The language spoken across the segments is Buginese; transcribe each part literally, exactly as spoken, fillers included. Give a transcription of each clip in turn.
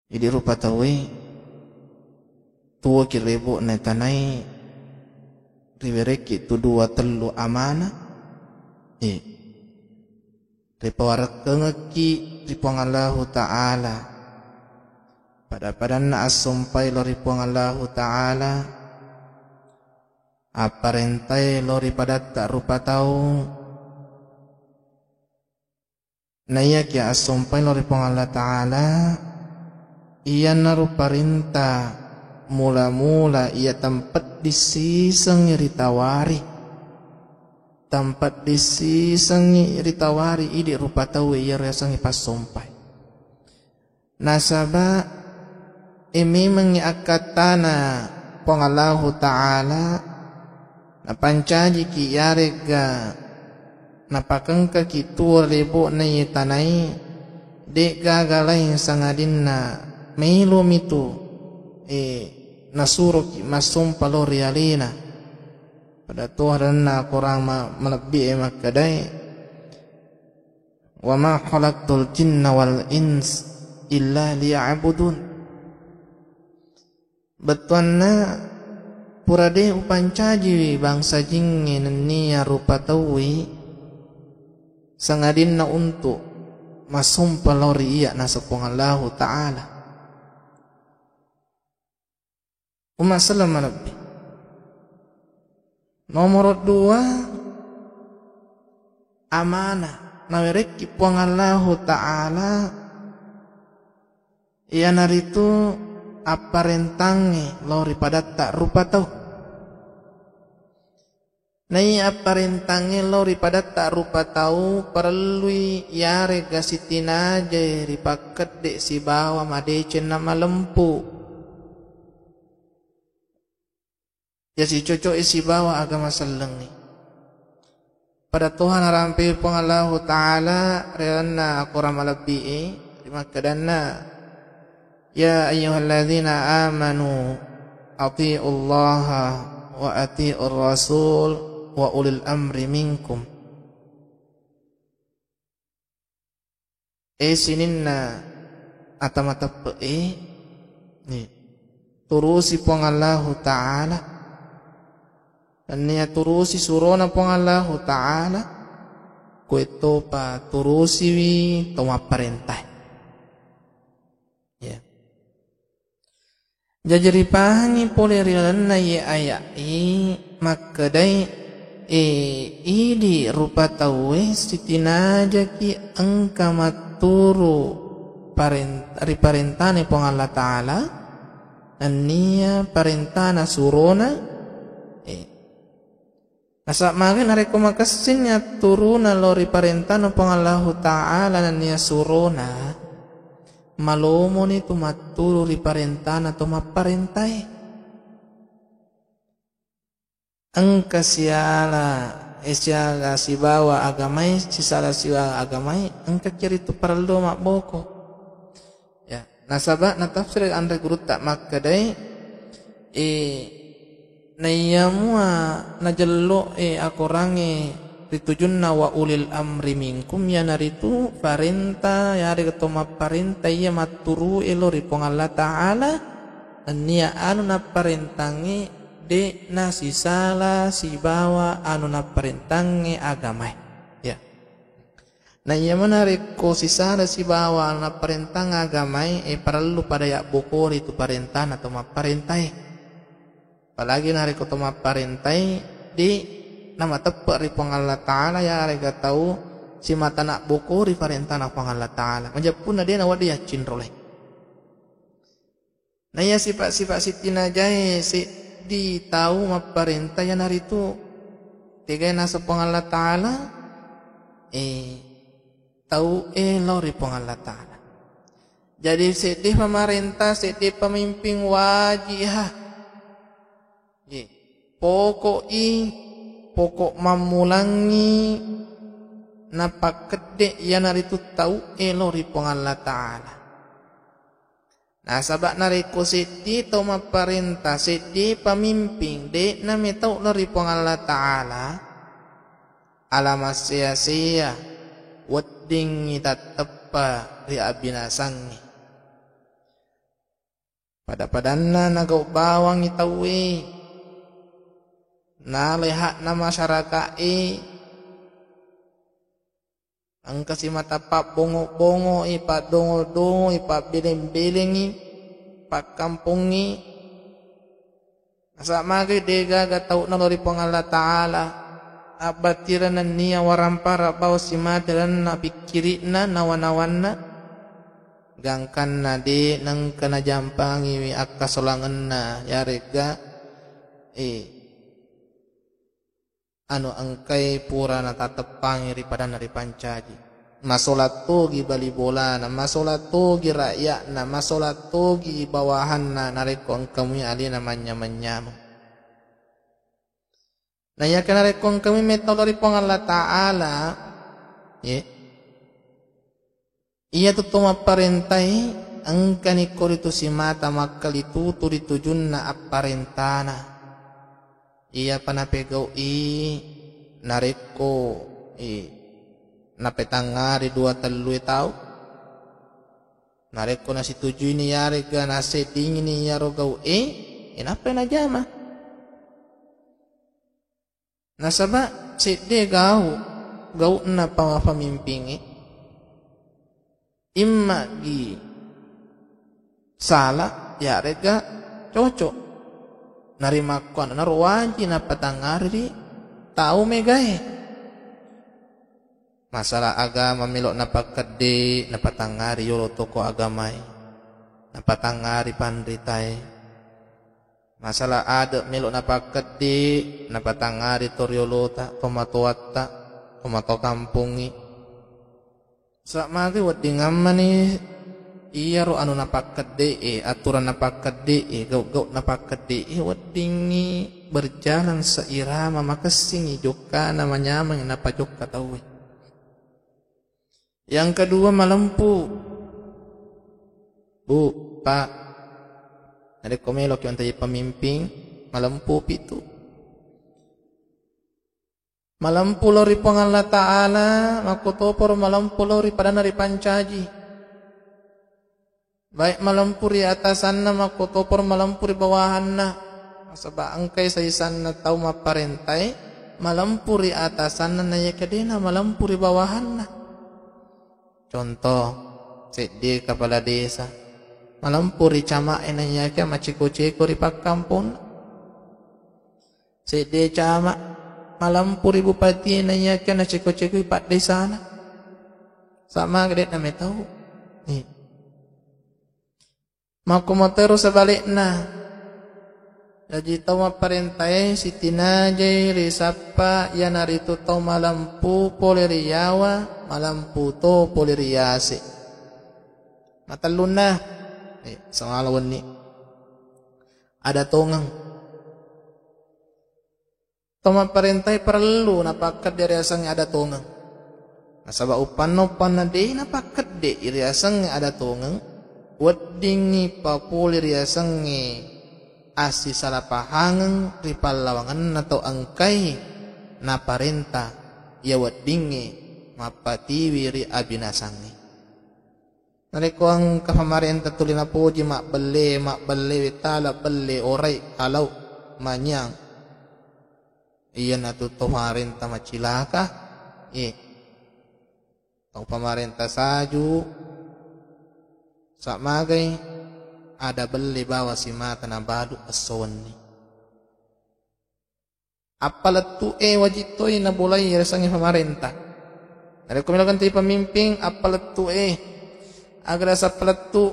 Idi rupa tauwe tuwoki rebo'na tanai, riwerekki tu dua tellu amanah, eh, ripawarekkengekki ri Puang Allahu Ta'ala. Pada-padanna assompai lao ri Puang Allahu Ta'ala, apparentae lao ri padatta rupa tau, naiyakiya assompai lao ri Puang Allah Ta'ala, iyanaro parenta mula-mula iya tempedding sisengngi ritawari, tempedding sisengngi ritawari idi rupa tauwe iyaro yasengnge passompai. Nasaba, e, memengngi akkattana Puang Allahu Ta'ala, napancajiki iyaregga napakengkaki tuwo lebo'na iye tanai, de'gaga laing sangadinna melomitu, e, nasuroki massompa lao ri alena. Pada toha lalenna Akorang ma-, malebbi'e makkedae, "Wa ma khalaqtul jinna wal ins illa liya'budun." Bettuanna, pura de' upancajiwi bangsa jingnge nennia rupa tauwe sangadinna untuk massompa lao ri Iyya naseng Puang Allahu Ta'ala. Umma selleng malebbi. Nomoro dua, amanah nawerekki Puang Allahu Ta'ala, iyanaritu apparentangnge lao ri padatta rupa tau. Naiya apparentangnge lao ri padatta rupa tau, parellui iyarega sitinajai ripakkedde sibawa madeceng na malempu. Ya sicoco'i sibawa agama sellengnge. Pada toha narampe Puang Allahu Ta'ala ri lalenna Akorang malebbi'e, rimakkedanna, "Ya ayyuhalladzina amanu atiullaha wa atiur rasul wa ulil amri minkum." E sininna ata mateppe'e, ni, turusi Puang Allahu Ta'ala. Nennia turusi surona Puang Allahu Ta'ala, kuettopa turusiwi to mapparentae. Ya. Jaji ripahangngi pole ri lalenna iye aya'e makkedai, e, idi rupa tauwe sitinajaki engka matturu paren-, ri parentana Puang Allah Ta'ala, nennia parentana surona, e, Nasaba magai narekko makessing atturuna lao ri parentana Puang Allahu Ta'ala nennia surona, malomoni tu matturu ri parentana to mapparentae. Engka siala, eh, siala sibawa agamae, sisala sibawa agamae, engka kiritu parellu mabboko. Ya, nasaba natafsir anre gurutta makkedai, eh, naiyamua najello, eh, akorangnge ritujunna wa ulil amri minkum, iyanaritu parenta, yarega to mapparenta iya matturu elo ri Puang Allah Ta'ala, nennia anu napparentangnge de'na sisala sibawa anu napparentangnge agamae. Ya. Na iya mana rekko sisala sibawa napparentang agamae, e, parellu pada yabbokori tu parentana to mapparentae. Apalagi narekko to mapparentae de' namateppe' ri Puang Allah Ta'ala, yarega tau simata nabbokori parentana Puang Allah Ta'ala. Majeppunna de' nawedding yaccinrolai. Naiya sipa'-sipa' sitinajae seddi tau mapparenta, iyanaritu tegai naseng Puang Allah Ta'ala, eh, tau e lao ri Puang Allah Ta'ala. Jadi seddi pamarenta, seddi pamimping wajiha. Ye. Poko'i, pokok mammulangngi napakkedde iyanaritu tau e lao ri Puang Allah Ta'ala. Nasaba narekko seddi to mapparenta, seddi pamimping, de'na metau lao ri Puang Allah Ta'ala, ala massea-sea, weddingngi tatteppa ri abbinasangnge. Pada-padanna nagau bawangngi tauwe, nalai hakna masyarakae, engka simata pabbongo-bongoi, paddongo-dongoi, pabbeleng-belengi pakkampongnge. Nasaba magai degaga tau'na lao ri Puang Allah Ta'ala, abbattireng nennia warampara bawang simata lalenna pikkiri'na, nawa-nawanna, gangkanna de nengka najampangiwi akkasolangenna, yaregga, eh, anu engkai pura natateppangi ri padanna ripancaji. Masola togi bali bolana, masola togi rakyatna, masola togi bawahanna narekko engka mui alena manynyameng-nyameng. Naiyakia narekko engka mui metau lao ri Puang Allah Ta'ala, ye, iyatu to mapparentai engkani koritu simata makkalitutu ri tujunna apparentana. Iyapa napegau'i narekko, eh, napetangngari dua tellue tau, narekko nasitujuini yarega naseddingini iyaro gau'e, eh, nappai najama. Nasaba sedde gau, gau'na pa-, pamimpingnge, immagi sala yarega cocok. Narimakkuannanaro waji napatangngari ri tau megae. Masalah agama melo napakkedde, napatangngari yolo toko agamae, napatangngari panritae. Masalah ade melo napakkedde, napatangngari to riolota, tomatoatta, tomatoa kampongngi. Saba magai weddingammani iyaro anu napakkedde e, aturan napakkedde e, gau-gau napakkedde e, weddingngi berjalan seirama, makessingngi jokkana, manyameng napajokka tauwe. Yang kedua, malempu. Bu, Pak, narekko meloki mancaji pemimpin, malempu pitu. Malempu lao ri Puang Allah Ta'ala, makkutoparo malempu lao ri padanna ripancaji. Baik malempu ri atasanna, makkutoparo malempu ri bawahanna. Nasaba engkai saisanna tau mapparentae malempu ri atasanna, naiyakia dena malempu ri bawahanna. Contoh, seddi kepala desa malempu ri cama'e, naiyakia maceko-ceko ri pakkamponna. Seddi cama malempu ri bupati, naiyakia naceko-cekoi paddesana. Sama gede na metau. Nih. Makkumatero sebalikna. Jaji tau mapparentae sitinajai risappa, iyanaritu tau malempu pole ri yawa, malempu to pole ri yase. Matellunna, eh, sawala wenni. Ada tongeng. To mapparentae parellu napakkedde riasengnge ada tongeng. Nasaba uppanna-uppanna de napakkedde riasengnge ada tongeng, weddingngi papole riasengnge assisalapahangeng ri pallawangenna to engkai naparenta, iya weddingnge mappatiwi ri abinasangnge. Narekko engka pamarenta tuli napoji mabbelle, mabbelle wetala, belle orai, alau, manyang, iyanatu to pamarenta macilaka, eh, tau pamarenta saju, samagai ada belle bawa simata nabalu esso wenni. Appalettu'e wajib toi nabolai riasengnge pamarenta. Narekko melo ganti pemimpin, appalettu'e. Aga riaseng appalettu?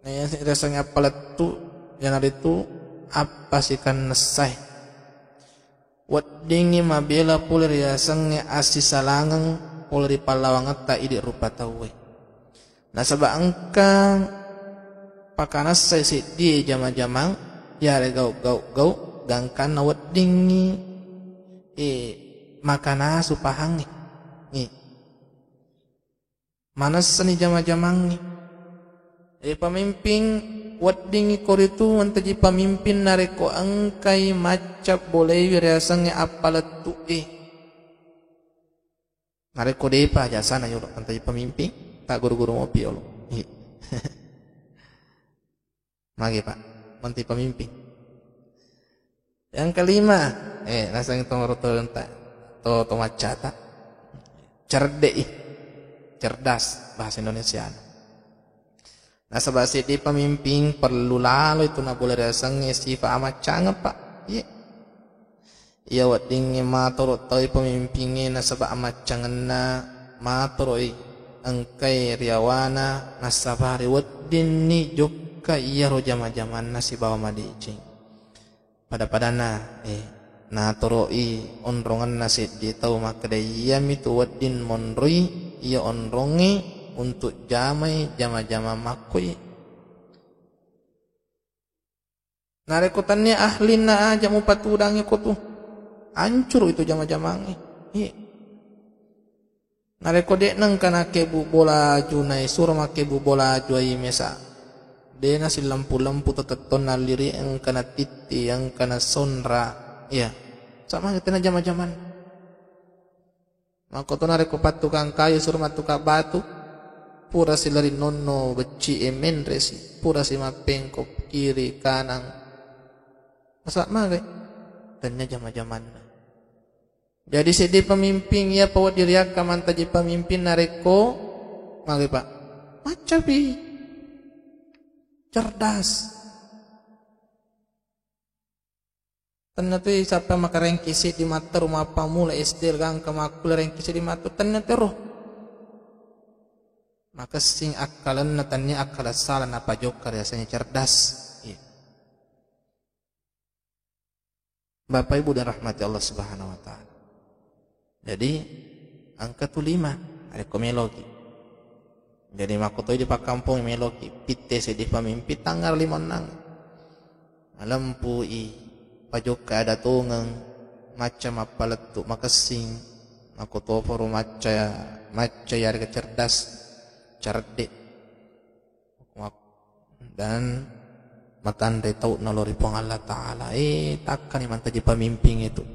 Na iya riasengnge appalettu, iyanaritu appasikannessae. Weddingngi mabela pole riasengnge assisalangeng pole ri pallawangetta idi rupa tauwe. Nasaba engka pakanessai seddie jama-jamang, yarega gau-gau, gangkanna weddingngi, eh, makanasu pahangnge. Eh, manessani jama-jamangnge. Eh, pamimpin weddingngi koritu mancaji pamimpin narekko engkai macca bolewi riasengnge appalettu'e. Narekko depa jasana yolo mancaji pamimpin, tagguru-guru mopi yolo. Iya. Magi, Pak, menteri pemimpin. Yang kelima, eh, naseng to, to, to, to maccata. Cerdek i. Cerdas bahasa Indonesia. Nasaba seddi pemimpin perlu lalo itu nabola riasengnge sifat amaccangeng, Pak. Iya. Iya weddingnge matoro taui pemimpingnge nasaba amaccangenna matoroi engkai riawana, nasabari weddinni jokka iyaro jama-jamanna sibawa madeceng. Pada-padanna, eh, natoro'i onrongenna seddi tau makkeda, iyamitu wedding monroi iya onrongnge untuk jamai jama-jama makkoi. Narekko tennia ahlinna aja mupatudangngi ko tu, ancuru itu jama-jamangnge. Iya. Narekko de'na engka nakkebbu bola aju, naisuro makkebbu bola aju ai mesa. De'na sillempu-lempu to tettonna alliri, engka natitti, engka nasonra. Iya. Sama tena jama-jaman. Makkoto narekko pattukang kayu suro mattukang batu, pura silari nonno becci e menresi, pura si mappengko kiri kanang. Masa magai? Tennia jama-jamanna. Jadi seddi pemimpin iya pawedding riakka mantaji pemimpin narekko magai, Pak? Maccapi. Cerdas. Tennia tu sappa makarengki seddi matteru, mappamula S D gangka makkulia rengki seddi matteru, tennia tero. Makessing akkalenna, tennia akkala sala napajokka riasengnge cerdas. Iya. Bapak Ibu dirahmati Allah Subhanahu wa Ta'ala. Jadi, engka tu lima, narekko meloki. Jadi, makkotoi di pakkampong meloki, pitte seddi pemimpin, tangnga lima onnang. Malempui, pajokka ada tongeng, macca mappalettu, makessing, makkotoparo macca, macca yarega cerdas, cerdek. Dan matanre tau nalori Puang Allah Ta'ala. Eh, takkani mantaji pemimpin itu.